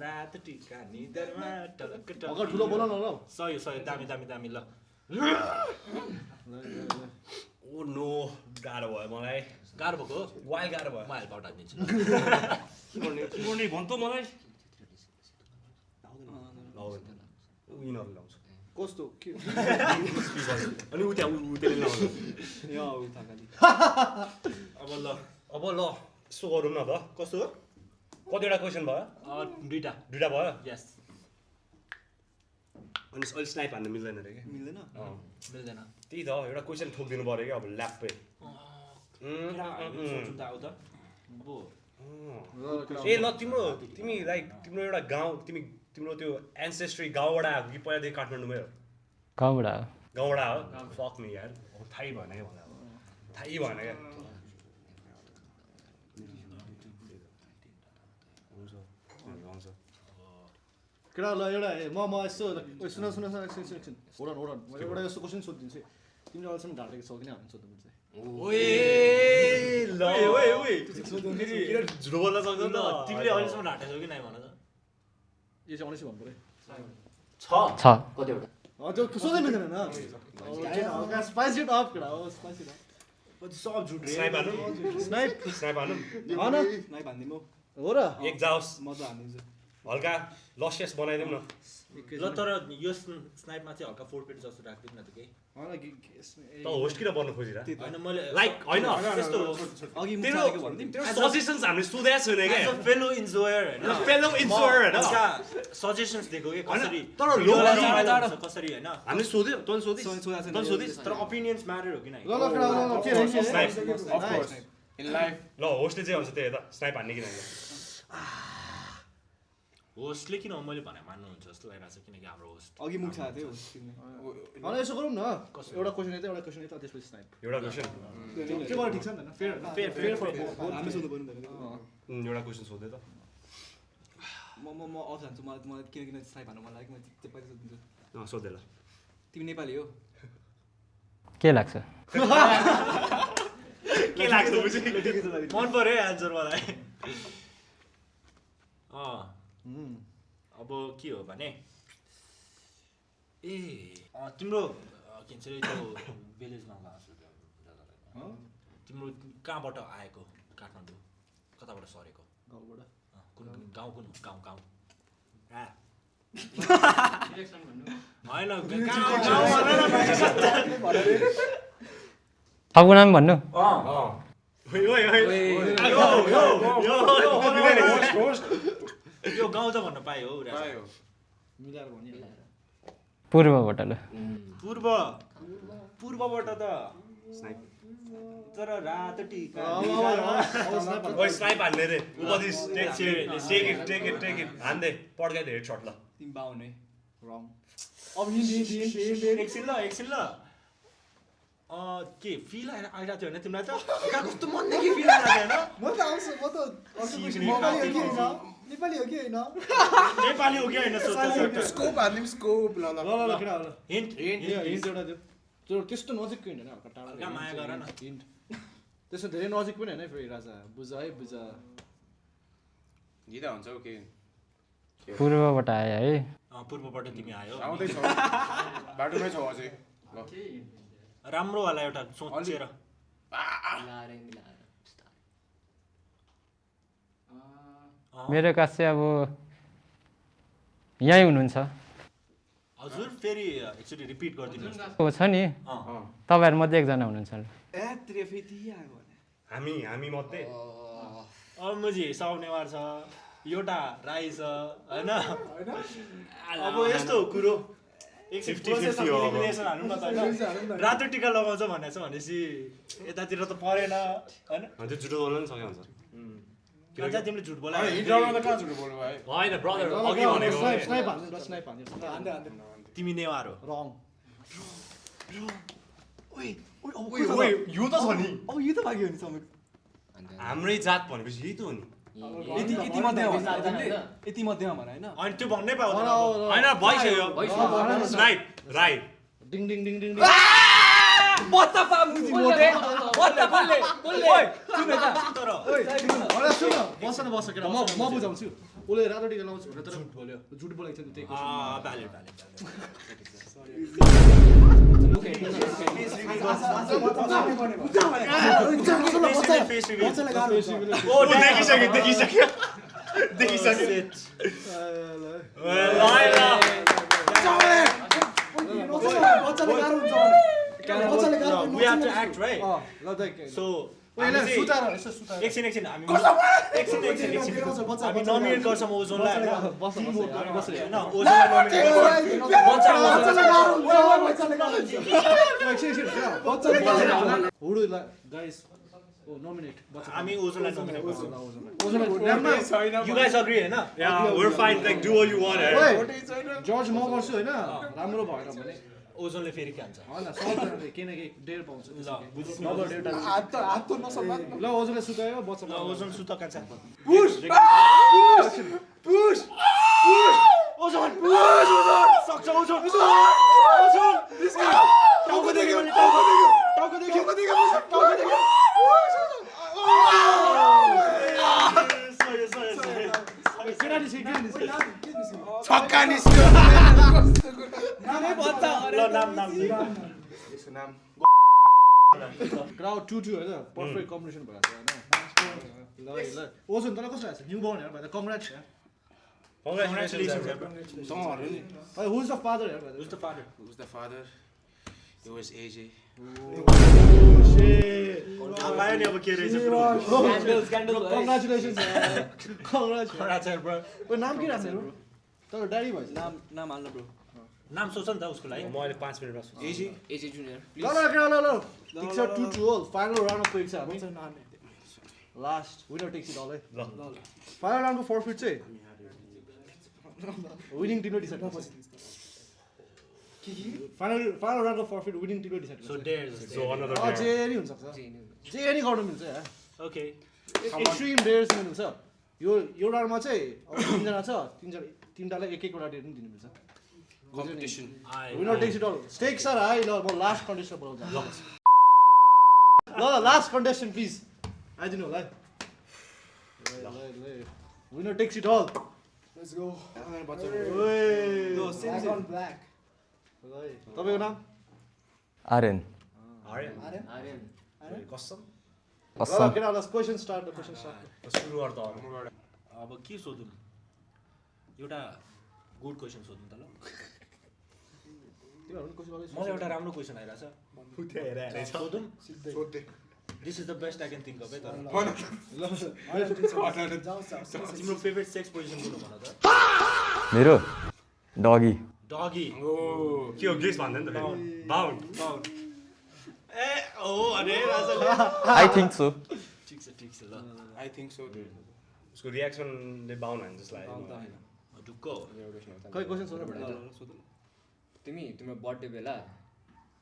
रातो टिका निदरमा टलक टलक अगर ठुलो बोला न ल सही सही दामी दामी दामी ल ओ नो गाह्रो भयो मलाई गाह्रो भएको वाइल्ड गाह्रो भयो म हेल्प आउट हानिदिन्छु के गर्ने भन् त मलाई विनर लाउँछ कस्तो के अनि उ त्यहाँ उ त्यसले लाउँछ यो उता खाली अब ल यसो गरौँ न त कस्तो कतिवटा क्वेसन भयो दुईटा भयो यस अनि अहिले स्नाइप हान्नु मिल्दैन रे के मिल्दैन मिल्दैन त्यही त एउटा क्वेसन ठोकिदिनु पर्यो क्या अब ल्याप्पै सोच्नु त आउ त बो ए ल तिमी लाइक तिम्रो एउटा गाउँ तिम्रो त्यो एन्सेस्ट्री गाउँबाट आएको कि पहिलादेखि काठमाडौँमै हो गाउँबाट हो फक मी यार अब थाहै भएन क्या भन्दा थाहै भएन क्या केटा ल एउटा म यस्तो सुन एकछिन होडन एउटा यस्तो क्वेसन सोधिदिन्छु तिमीले अहिलेसम्म ढालेको छौ किन हामी सोध्नु मिल्छ ओए ल ओए झुटो बोल्न सक्छौ ल तिमीले अहिलेसम्म ढाँटेछौ कि नै भन त यो चाहिँ अनेस्टली भन्नु पऱ्यो छ कतिवटा त्यो सोधेन किन न हल्का स्पाइसी अफ केटा हो स्पाइसी सब झुट रे स्नाइप हान्नु स्नाइप स्नाइप हान्नु हो न नाइ भन्दिम हो हो र एक जाओस् म त हान्दिन्छु हल्का लसियस बनाइदिउँ न ल तर यो स्नाइपमा चाहिँ हल्का 4 पेट जस्तो राख्दिनु न त केही त होस्ट किन बन्नु खोजिरा हैन मैले लाइक होइन त्यस्तो अघि मुख तेरो सालेको भन्दिम तेरो सजेसन्स हामीले सोधेको छैन क्या एज अ फेलो इन्जोयर हैन फेलो इन्जोयर हैन सजेसन्स दिएको के कसरी तर यो लोक कसरी हैन हामीले सोध्यो तँ सोधिस् तँ सोधिस् तर ओपिनियन्स म्याटर हो कि नै ल के रहेछ snipe of course in life ल होस्टले चाहिँ भन्छ त्यही त स्नाइप हान्ने किन होइन होस्टले किन मैले भने मान्नुहुन्छ जस्तो लागिरहेको छ किनकि हाम्रो होस्ट अघि मुख साले थियो अनि यसो गरौँ न एउटा क्वेसन यता एउटा क्वेसन यता त्यसपछि स्नाइप एउटा क्वेसन त्यो गरेर ठिक छ नि त फेयर फेयर हामी सोध्नु पर्नु एउटा क्वेसन सोधे त म अफ जान्छु मलाई किन स्नाइप हान्नु मन लाग्यो म चाहिँ पैसा सोधिदिन्छु सोधे ल तिमी नेपाली हो के लाग्छ के लाग्छ बुझि मन पर्यो है आन्सर मलाई अब के हो भने तिम्रो के भन्छ त्यो भिलेजमा गएको तिम्रो कहाँबाट आएको काठमाडौँ कताबाट सरेको गाउँबाट कुन गाउँ कुन गाउँ गाउँ होइन ठाउँको नाम भन्नु यो गाउँ त भन्न पायो हो मिलाएर भनिहाल्नु पूर्वबाट ल पूर्वबाट त तर रातो टिका ओइ स्नाइप हान्ने रे उपदेश टेक इट हान्दै पड्काइदे हेड शट ल तिमी बाउन है रङ अब एकछिन ल के फिल आइरहेको थियो होइन तिमीलाई त कस्तो मनदेखि फिल आइरहेको म त आउँछु म त नेपाली हो कि होइन नेपाली हो कि होइन स्कोप हान्दिम स्कोप ल ल केटा ल हिन्ट हिन्ट एउटा दियो त्यो त्यस्तो नजिक होइन हल्का टाढा हल्का माया गर न। हिन्ट त्यस्तो धेरै नजिक पनि होइन फेरि राजा बुझ है बुझ जिता हुन्छ ओके पूर्वबाट आयो है पूर्वबाट तिमी आयो आउँदै छौ बाटोमै छौ अझै ल राम्रोवाला एउटा सोचेर मेरो कास्ट चाहिँ अब यहीँ हुनुहुन्छ हजुर फेरि एकचोटि रिपिट गरिदिनुहोस् हो छ नि तपाईँहरू मध्ये एकजना हुनुहुन्छ हामी मध्ये मुझे साउनेवार छ एउटा राई छ होइन अब यस्तो कुरो रातो टिका लगाउँछ भनेको छ भनेपछि यतातिर त परेन होइन जुटो बोल्न पनि सक्यो हुन्छ कहाँ तिमीले झुट बोला हिजोमा त कहाँ झुट बोल्नु भाइ होइन ब्रदर अघि भनेको स्नाइप हान्नु स्नाइप हान्नु तिमी नेवार हो रङ ओइ यो त छ नि अब यो त भाग्यो नि समय हाम्रै जात भनेपछि यही त हो नि यति मध्येमा भन होइन अनि त्यो भन्नै पाउँदैन होइन भइसक्यो स्नाइप राई डिङ डिङ डिङ डिङ बत्ता पा मुजी मोटे बत्ता कसले सुन त तर अरे सुन बस न बस केटा म बुझाउँछु उसले रातो टिका लाउँछु भनेर तर झुट बोल्यो झुट बोलेको थियो नि त्यही valid We have to act, right? So, एकछिन हामी नोमिनेट गर्छौँ ओजोनलाई होइन हामी ओजोनलाई नोमिनेट गर्छौँ You guys agree होइन Yeah, we're fine. Like, do what you want. जज म गर्छु होइन राम्रो भएन भने ओजोनले फेरि के हान्छ होइन सबजनाले केही न केही डेढ पाउँछ ल बुझिस् हात नसम्म ल ओजोनले सुतायो बच्चा ल ओजोन सुत कान्छ पुश ओजोन सक्छ ओजोन टाउको देख्यो छक्का निस्क्यो ल नाम यसको नाम क्राउड 2-2 होइन पर्फेक्ट कम्बिनेसन भएको छ होइन ल ल ओजन तँलाई कस्तो लाग्छ न्यू बोर्न हेर भाइ कङ्ग्रेट्स यार Congratulations. सँगहरू नि हु इज द फादर हेर भाइ Who's the father? Who's the father? It was AJ. आयो नि अब के रहेछ ब्रो कङ्ग्रेचुलेसन्स कङ्ग्रेट्स ब्रो नाम के राख्छ ब्रो तर ड्याडी भएछ नाम हाल्न ब्रो नाम सोच नि त उसको लागि म अहिले 5 मिनेटमा सोच्छु AJ? एजे जुनियर ल ल ठिक छ 2-2 हो फाइनल राउन्डमा पुगेको छ हामी last winner takes it all है ल फाइनल राउन्डको फर्फिट चाहिँ विनिङ टिमले डिसाइड गर्छ फाइनल राउन्डको फर्फिट विनिङ टिमले डिसाइड सो गर्छ डेयर सो अनदर जे नि हुनसक्छ जे नि गर्नु मिल्छ यार ओके एक्सट्रिम डेयर्स मिल्छ यो राउन्डमा चाहिँ अब 3जना छ तिनवटालाई एक-एकवटा डेयर पनि दिनु मिल्छ Competition. Winner takes it all stakes are high ल म लास्ट कन्टेस्टेन्ट बोलाउँछु ल लास्ट कन्टेस्टेन्ट प्लिज आइदिनु होला है winner takes it all let's go तपाईँको नाम आर्यन आर्यन आर्यन कसम कसम केटाहरूलाई क्वेसन स्टार्ट सुरु गर त अब के सोधौँ एउटा गुड क्वेसन सोधौँ त ल मलाई एउटा राम्रो क्वेसन आइरहेछ सोधौँ this is the best I can think of है तर तिम्रो फेभरेट सेक्स पोजिसन कुन भन त मेरो डगी डगी के हो गेस भन्दैन त बाउन्ड ए हो अरे राजाले आई थिङ्क सो ठिक छ ल I think so. उसको रियाक्सनले बाउन्ड हान्छ जस्तो लाग्यो ढुक्क खै क्वेसन सोध्नु पर्यो तिम्रो बर्थडे बेला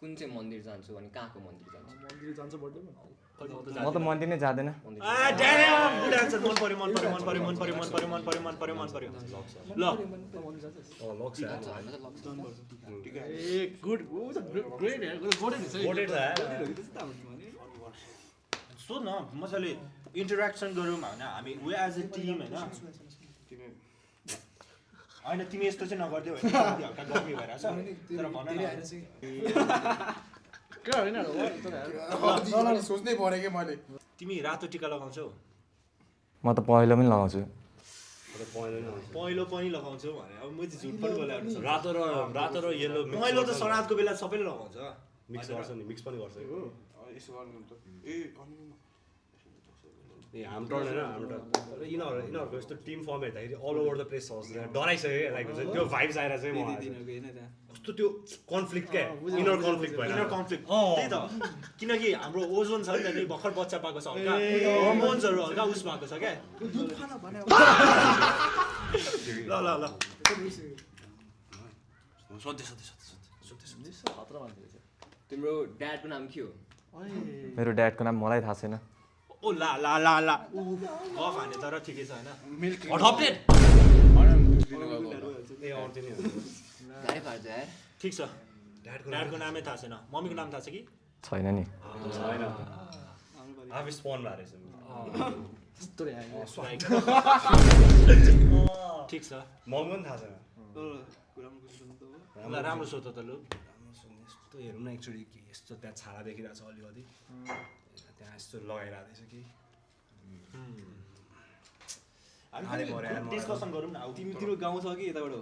कुन चाहिँ मन्दिर जान्छु अनि कहाँको मन्दिर जान्छु मन्दिर जान्छ बर्थडेमा म त मन्दिर नै जाँदैन गुड आन्सर मन पर्यो ल लक्स ए गुड ग्रेट यार गोडेड छ गोटेड छ सोध न मजाले इन्टरेक्सन गरौँ होइन हामी वे एज ए टिम होइन होइन तिमी यस्तो चाहिँ नगरिदेऊ होइन हल्का गफी भइरहेछ तर भन न के होइन सोच्नै पऱ्यो कि मैले तिमी रातो टिका लगाउँछौ म त पहिलो पनि लगाउँछु पहिलो पनि लगाउँछौ भने अब म चाहिँ झुट पनि बोलाएको रातो र येलो पहिलो त सरादको बेला सबैले लगाउँछ मिक्स गर्छ नि मिक्स पनि गर्छ यसो गर्नु त ए हाम्रो टर्न होइन हाम्रो टर्न यिनीहरूको यस्तो टिम फर्म हेर्दाखेरि अल ओभर द प्लेस छ डराइसक्यो लाइक हुन्छ त्यो भाइब्स आएर चाहिँ म कस्तो त्यो कन्फ्लिक्ट क्या इनर कन्फ्लिक्ट भएर इनर कन्फ्लिक्ट त्यही त किनकि हाम्रो ओजोन छ नि त भर्खर बच्चा पाएको छ हल्का हर्मोन्सहरू हल्का उस भएको छ क्या ल ल ल तिम्रो ड्याडको नाम के हो मेरो ड्याडको नाम मलाई थाहा छैन ओ ला ला ला ला गफ हाने तर ठिकै छ होइन अडप्टेड ए आउँथ्यो नि गाडी पार्छ यार ठिक छ ड्याडको नामै थाहा छैन मम्मीको नाम थाहा छ कि छैन नि छैन आफै स्पन भएर ठिक छ मम्मी पनि थाहा छैन ल राम्रो सोध त लु यस्तो हेरौँ न एकचोटि के यस्तो त्यहाँ छाडा देखिरहेको छ अलिकति त्यहाँ यस्तो लगाइरहेको रहेछ कि डिस्कसन गरौँ न तिम्रो गाउँ छ कि यताबाट हो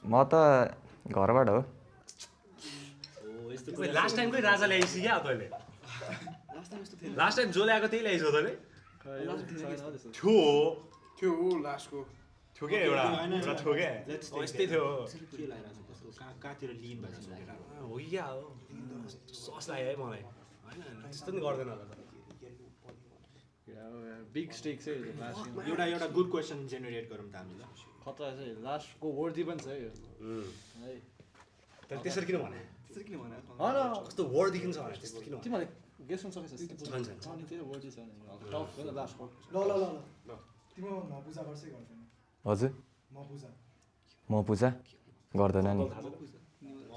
म त घरबाट हो लास्ट टाइमकै राजा ल्याइस् क्या तैँले लास्ट टाइम जो ल्याएको त्यही ल्याइस् तैँले थियो लास्टको थियो क्या एउटा थियो क्या यस्तै थियो के लागिरहेको छ कस्तो कहाँतिर लिन भएर हो कि क्या हो सस लाग्यो है मलाई होइन त्यस्तो नि गर्दैन होला तर बिग स्टेक चाहिँ एउटा गुड क्वेसन जेनेरेट गरौँ त हामीले खतरा चाहिँ लास्टको वर्दी पनि छ है है तर त्यसरी किन भने होइन कस्तो वर्ड देखिन्छ भने त्यस्तो किन भने तिमीहरूले गेस गर्न सकेछ भन्छ अनि त्यही वर्दी छ टप होइन लास्टको तिम्रो म पूजा गर्छै गर्दैन हजुर म पूजा म पूजा गर्दैन नि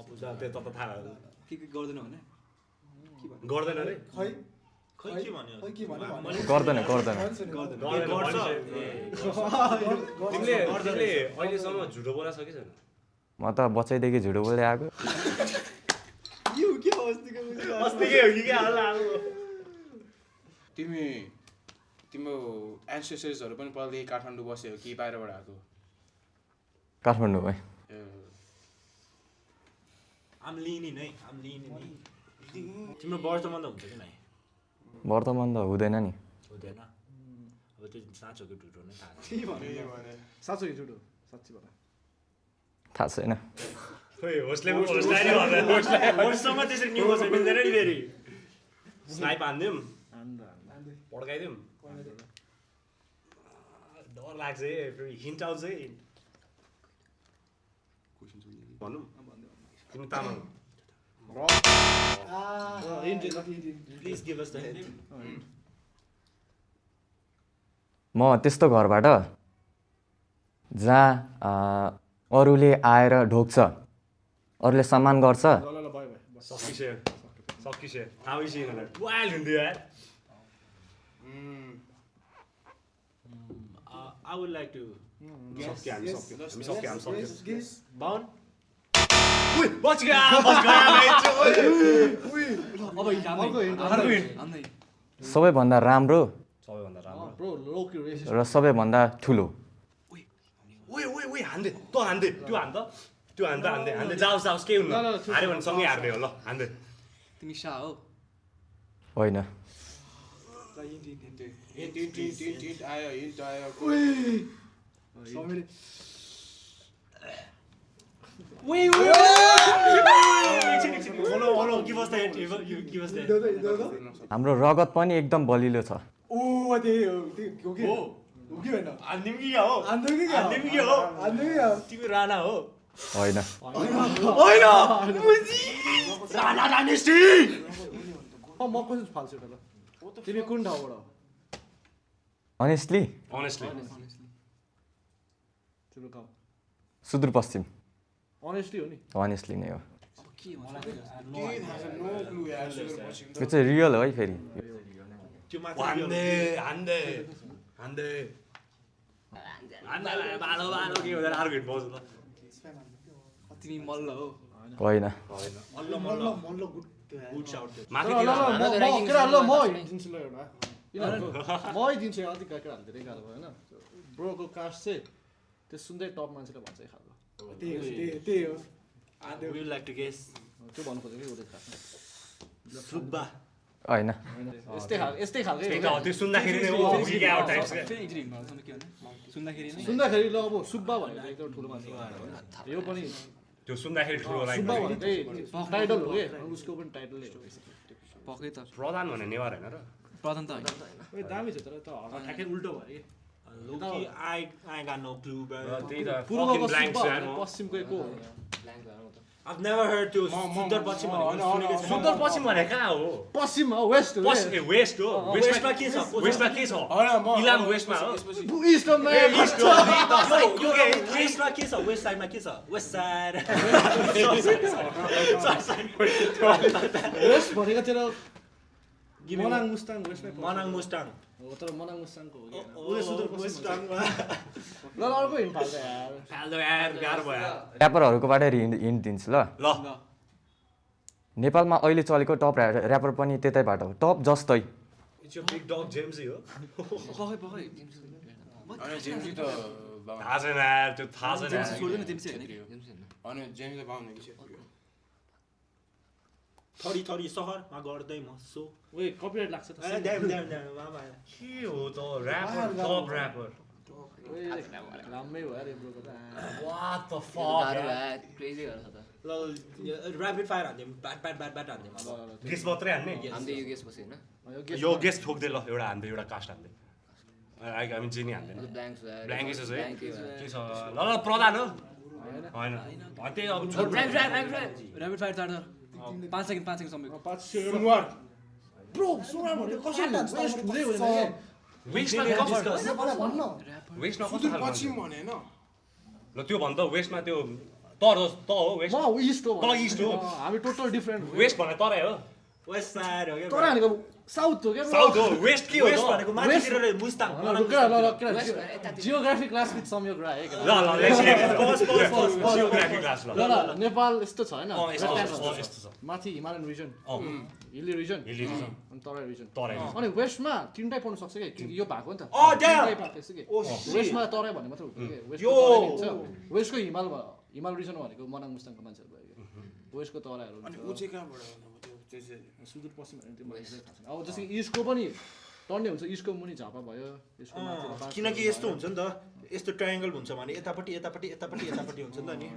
पूजा त्यो त थाहा के गर्दैन भने गर्दैन रे खै खै के भन्यो खै के भन्यो गर्दैन तिमीले अहिलेसम्म झुटो बोला छ कि छैन म त बच्चैदेखि झुटो बोल्दै आएको यो के अस्तिको मुजी अस्तिकै हो कि क्या होला तिम्रो एन्सेस्टर्सहरू पनि पहिलादेखि काठमाडौँ बस्यो कि बाहिरबाट आएको काठमाडौँ है आम लिनी नै तिम्रो वर्तमान त हुन्छ कि नै वर्तमान त हुँदैन नि हुँदैन अब त्यो साँचो कि झुटो नै थाहा के भन्यो साँच्चो कि झुटो साँच्ची भन थाहा छैन होस्टसँग त्यसरी न्युज मिल्दैन नि फेरि स्नाइप हान्दिउँ पड्काइदिउँ डर लाग्छ है फेरि हिन्ट आउँछ है भनौँ तिमी Tamang please give us the hint म त्यस्तो घरबाट जहाँ अरूले आएर ढोक्छ अरूले सम्मान गर्छ सकिसे How is he gonna wild in there? I would like to सक्यो Bound? बच गया अब हान्दै सबैभन्दा राम्रो सबैभन्दा राम्रो ब्रो लोकी रेसिस्ट र सबैभन्दा ठुलो ओइ हान्दै त्यो हान्दै जाओस् केही हुन्न हार्यो भने सँगै हार्ने हो ल हान्दै तिमी शाह हो होइन हिन्ट आयो give us the hint. Give us the hint. हाम्रो रगत पनि एकदम बलिलो छ ओ त्यही हो कि हो कि होइन हान्दिम कि क्या हो हान्दै कि क्या हान्दिम कि हो हान्दै कि क्या तिमी राणा हो होइन राणा डाइनेस्टी म क्वेसन फाल्छु त ल तिमी कुन ठाउँबाट हो अनेस्टली तिम्रो गाउँ सुदूरपश्चिम अनेस्टली हो नि अनेस्टली नै हो यो चाहिँ रियल हो है फेरि तिमी मल्ल हो होइन म हिँडिदिन्छु ल एउटा म दिन्छु अलिक केटाहरू धेरै गाह्रो भयो होइन ब्रोको कास्ट चाहिँ त्यो सुन्दै टप मान्छेले भन्छ है खालको त्यही हो We would like to guess. त्यो भन्नु खोजेको कि उनीहरू खास Subba. होइन यस्तै खालकै त्यो सुन्दाखेरि नै सुन्दाखेरि ल अब सुब्बा भनेर एकदम ठुलो मान्छे यो पनि त्यो सुन्दाखेरि ठुलो सुब्बा भनेकै टाइटल हो कि उसको पनि टाइटलै हो पक्कै त प्रधान भने नेवार होइन र प्रधान त होइन दामी छ तर त ठ्याक्कै उल्टो भयो कि Loki, I got no clue, bro. पूर्वको सुब्बा पश्चिमको को I've never heard to Sundar Pachim. सुन्दर पश्चिम भने कहाँ हो पश्चिम हो वेस्ट हो वेस्ट हो वेस्टमा के छ वेस्टमा के छ इलाम वेस्टमा हो इस्ट हो वेस्टमा के छ वेस्ट साइडमा के छ वेस्ट साइड वेस्ट भनेको तेरो मनाङ मुस्ताङ वेस्टमै मनाङ मुस्ताङ हो तर मनाङ मुस्ताङको हो कि उले सुदूरपश्चिम ल अर्को हिँड फाल्छ यार फाल्दो यार गाह्रो भयो ऱ्यापरहरूकोबाट हिन्ट दिन्छु ल ल नेपालमा अहिले चलेको टप ऱ्यापर पनि त्यतैबाट हो टप जस्तै इट्स योर बिग डग जेम्सी हो पक्कै अनि जेम्सी त थाहा छैन यार त्यो थाहा छैन छोड्दैन तिमी चाहिँ अनि जेम्सी त पाउने कि थरी सहरमा गर्दै म सो ओए कपिराइट लाग्छ त के हो त ऱ्यापर टप ऱ्यापर राम्रै भयो अरे ब्रोको त व्हाट द क्रेजी गर्छ त ल ऱ्यापिड फायर हान्दिम ब्याट हान्दिम गेस मात्रै हान्ने हामीले यो गेस पछि होइन यो गेस ठोक्दै ल एउटा हान्दै एउटा कास्ट हान्दै हामी जेनी हान्दैन ब्ल्याङ्केस है के छ ल प्रधान हो होइन त्यही अब ऱ्यापिड फायर चार्जर 5 सेकेन्ड समय 5 सुनवार ब्रो सुनवार भनेको कसरी वेस्ट हुँदै हुँदैन वेस्टमा भन्न वेस्टमा पश्चिम भने हैन ल त्यो भन्दा वेस्टमा त्यो तर हो वेस्ट म इस्ट हो त इस्ट हो हामी टोटल डिफरेन्ट वेस्ट भने तराई हो वेस्ट साइड हो क्या तर भनेको साउथ हो क्या साउथ हो वेस्ट के हो वेस्ट भनेको माथितिर मुस्ताङ जियोग्राफी क्लास विथ संयोग राय है ल जियोग्राफी क्लास ल ल नेपाल यस्तो छ हैन यस्तो छ माथि हिमालयन रिजन हिली रिजन हिली अनि तराई रिजन तराई अनि वेस्टमा तिनटै पढ्न सक्छ कि यो भएको नि त damn! तिनटै पाएको कि वेस्टमा तराई भन्ने मात्र हुँदैन के वेस्टको तराई हुन्छ वेस्टको हिमाल रिजन भनेको मनाङ मुस्ताङको मान्छेहरू भयो कि वेस्टको तराईहरू अनि उ चाहिँ कहाँबाट आउनु त्यो चाहिँ सुदूर पश्चिम भने त्यो मलाई थाहा छैन अब जस्तै इस्टको पनि टर्ने हुन्छ इस्टको मुनि झापा भयो यसको माथि किनकि यस्तो हुन्छ नि त यस्तो ट्रायङ्गल हुन्छ भने यतापट्टि यतापट्टि यतापट्टि यतापट्टि हुन्छ नि त नि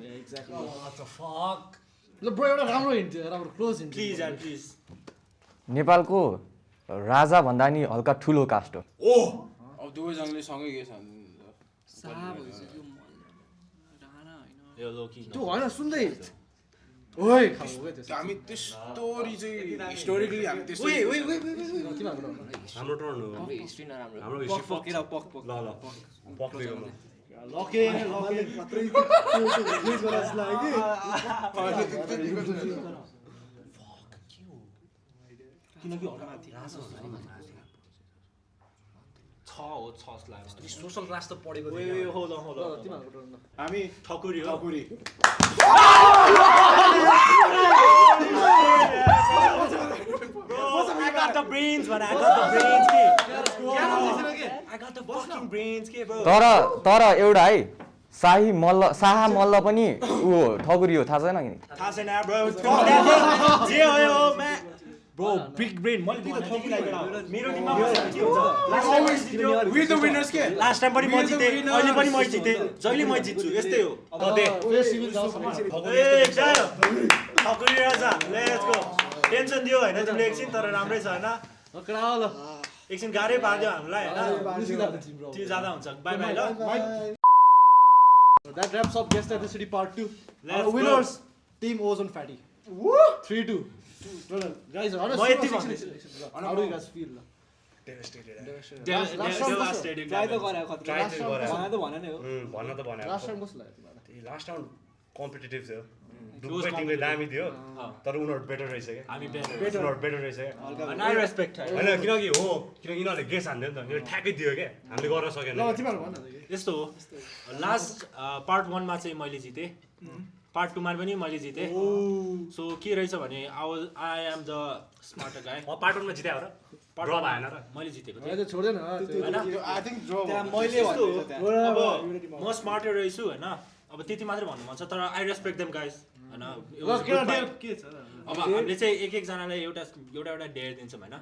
ल ब्रो एउटा राम्रो हिन्ट थियो राम्रो क्लोज हिन्ट प्लिज यार प्लिज नेपालको राजा भन्दा नि हल्का ठुलो कास्ट हो अब दुवैजनाले सँगै गेस हान्नु यो लोकी त्यो होइन सुन्दै ओइ हामी त्यस्तो हिस्टोरिकली हामी त्यस्तो हाम्रो टर्न हो हाम्रो हिस्ट्री नराम्रो हाम्रो हिस्ट्री पक केटा पक पक ल पक दियो ल लके मात्रै युज गर्न जस्तो लाग्यो किनकि माथि छ हो छ जस्तो लाग्यो सोसल क्लास त पढेको hold on तिमीहरूको टर्न हामी ठकुरी हो Thakuri Bro, I got the brains, man. I got the brains, I got the fucking brains, bro. तर एउटा है शाह मल्ल पनि ऊ ठकुरी हो थाहा छैन कि थाहा छैन bro. Fuck that. जे हो man. Bro, big brain. मैले त ठकुरी लागेर मेरो टिममा के हुन्छ? We the winners के Last time पनि म जिते, अहिले पनि म जिते, जहिले म जित्छु यस्तै हो. ए जय ठकुरी राजा, let's go. टेन्सन दियो हैन तिमीले एकछिन तर राम्रै छ हैन ल एकछिन गाह्रै पार्दियो हामीलाई हैन त्यो ज्यादा हुन्छ बाइ बाइ ल That wraps up Guest at the City Part 2. Let's Our go. winners, Team Ozone Fatty. 3-2. Guys, म यति भन्छु how do you guys feel? devastated try त गरे खतरा Try त गरे। भने त भने नै हो भन्न त भने Last time कस्तो लाग्यो तिमीलाई? लास्ट राउन्ड कम्पिटिटिभ थियो दुवै टिमले दामी दियो तर उनीहरू बेटर रहेछ क्या हामी बेटर उनीहरू बेटर रहेछ क्या and I respect her होइन किनकि यिनीहरूले गेस हान्थ्यो नि त यिनीहरू ठ्याक्कै दियो क्या हामीले गर्न सकेन ल तिमीहरू भन न यस्तो हो लास्ट पार्ट 1 मा चाहिँ मैले जिते पार्ट 2 मा पनि मैले जिते सो के रहेछ भने I am the smarter guy part 1 मा जित्यो र ड्र भएन र मैले जितेको थिएँ अहिले छोड्दैन I think draw त्यहाँ मैले भनेको त्यहाँ अब म स्मार्टर रहेछु हैन अब त्यति मात्रै भन्नु मन छ तर आई रेस्पेक्ट देम गाइस हैन के छ अब हामीले चाहिँ एक एक जनालाई एउटा डेयर दिन्छौँ हैन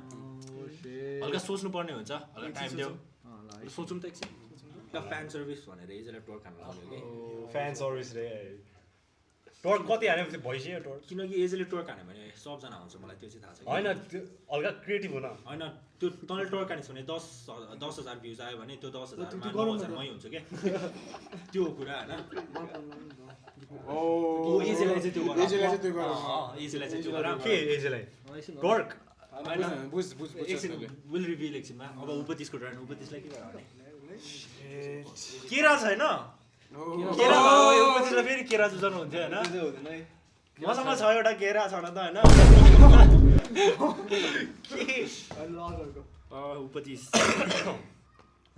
हल्का सोच्नु पर्ने हुन्छ हल्का टाइम देऊ सोचौँ त एकछिन एउटा फ्यान सर्भिस भनेर यसलाई टोर खान लाग्यो कि फ्यान सर्भिस रे टोर कति हालेपछि भइसक्यो टोर किनकि एजले टोर खाने भने सबजना हुन्छ मलाई त्यो चाहिँ थाहा छ होइन त्यो हल्का क्रिएटिभ हुन होइन त्यो तँले टोर खानेछ भने 10,000 भ्युज आयो भने त्यो 10,000 मा 9,000 मै हुन्छ क्या त्यो हो कुरा होइन एजेलाई चाहिँ त्यो गर एजेलाई चाहिँ त्यो गर के एजलाई टोर्क एकछिन विल रिभिल एकछिनमा अब उपतिसको टर्न उपतिसलाई के गर्ने केरा छैन केरा उपतिसलाई फेरि केरा जुझाउनु हुन्थ्यो होइन मसँग छ एउटा केरा छ न त होइन उपतिस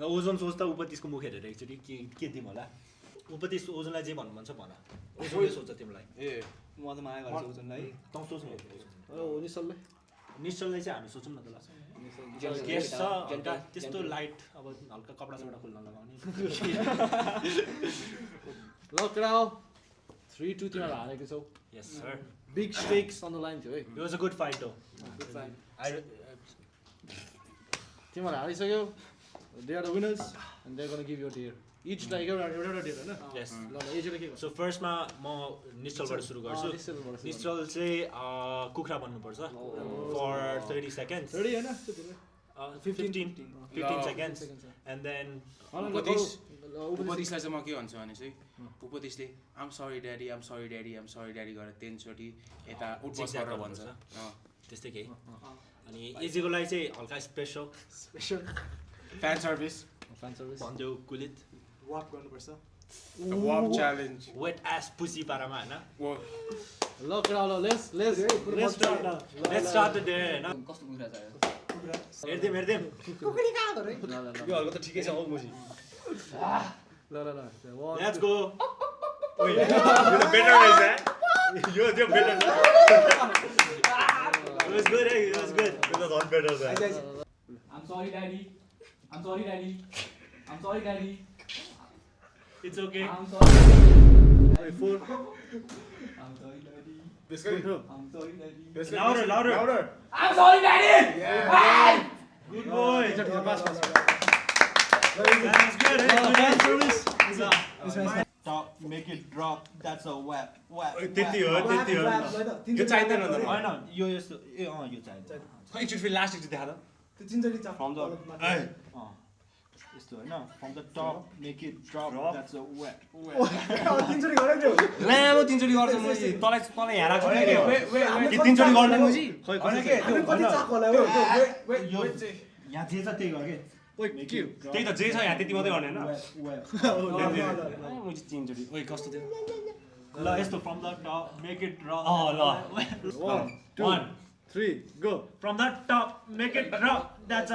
ओजन सोच त उपतिसको मुख हेरेर एकचोटि के दिउँ होला उपतिस ओजनलाई जे भन्नु मन छ भन ओजनले सोच्छ तिमीलाई ए म त माया गर्छु ओजनलाई तँ सोच्नु निश्चलले निश्चललाई चाहिँ हामी सोचौँ न त ल गेस छ हल्का त्यस्तो लाइट अब हल्का कपडा सपडा खोल्न लगाउने ल क्राउ 3-2 तिमीहरू हारेको छौ yes sir big stakes on the line थियो है it was a good fight हो तिमीहरू हारिसक्यो they are the winners and they are gonna give you dare each like एउटा डेयर होइन यस ल एजले के सो फर्स्टमा म निश्चलबाट सुरु गर्छु निश्चल चाहिँ कुखुरा बन्नुपर्छ फर 30 seconds 30 हैन 15 seconds and then उपदेशलाई चाहिँ म के भन्छु भने चाहिँ उपदेशले आम सरी ड्याडी गरेर 10 चोटि यता उठबस गरेर भन्छ त्यस्तै केही अनि एजीको लागि चाहिँ हल्का स्पेसल फ्यान सर्भिस भन्थ्यो कुलित वाप गर्नुपर्छ The WAP challenge. वेट एस पुसी पारामा होइन Whoa. ल केटा ल let's start let's start the day होइन कस्तो कुखुरा चाहियो हेर्दिम हेर्दिम यो हल्का त ठिकै छ हौ मुजी ल लेट्स गो ओइ यो त बेटर रहेछ यो त्यो बेटर इट वाज गुड है इट वाज गुड यो त झन् बेटर छ I'm sorry, Daddy. I'm sorry, Daddy. I'm sorry, Daddy. It's okay I'm sorry. I'm sorry, Daddy. I'm sorry, Daddy. Louder louder I'm sorry, Daddy. Good boy Stop, make it drop. That's a whap. त्यति हो यो चाहिँदैन नि होइन यो यस्तो ए अँ यो चाहिन्छ एकचोटि फेरि लास्ट एकचोटि देखा त From the यस्तो होइन from the top make it drop. That's a whap. लामो तिनचोटि गर्छ मुजी तँलाई यहाँ राख्छु नि के तिनचोटि गर्ने मुजी यहाँ जे छ त्यही गर के त्यही त जे छ यहाँ त्यति मात्रै गर्ने होइन मुजी तिनचोटि ओइ कस्तो थियो ल यस्तो from the top make it drop ल 1 2 3 go from the top make it drop that's a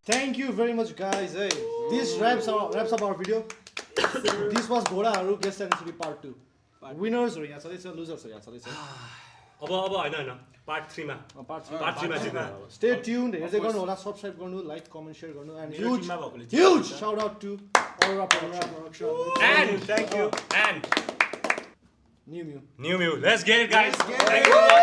Thank you very much, guys. Hey, this wraps up our video. This was Ghodaharu Guest and City Part 2. Winners or यहाँ छँदैछ, losers यहाँ छँदैछ. अब होइन part 3 मा Part 3 part 3 मा जित्नु Stay tuned. हेर्दै गर्नु होला, subscribe गर्नु, like, comment, share गर्नु, and टिममा भएकोले huge shout out to Aura Production. and thank you and New let's get it guys thank you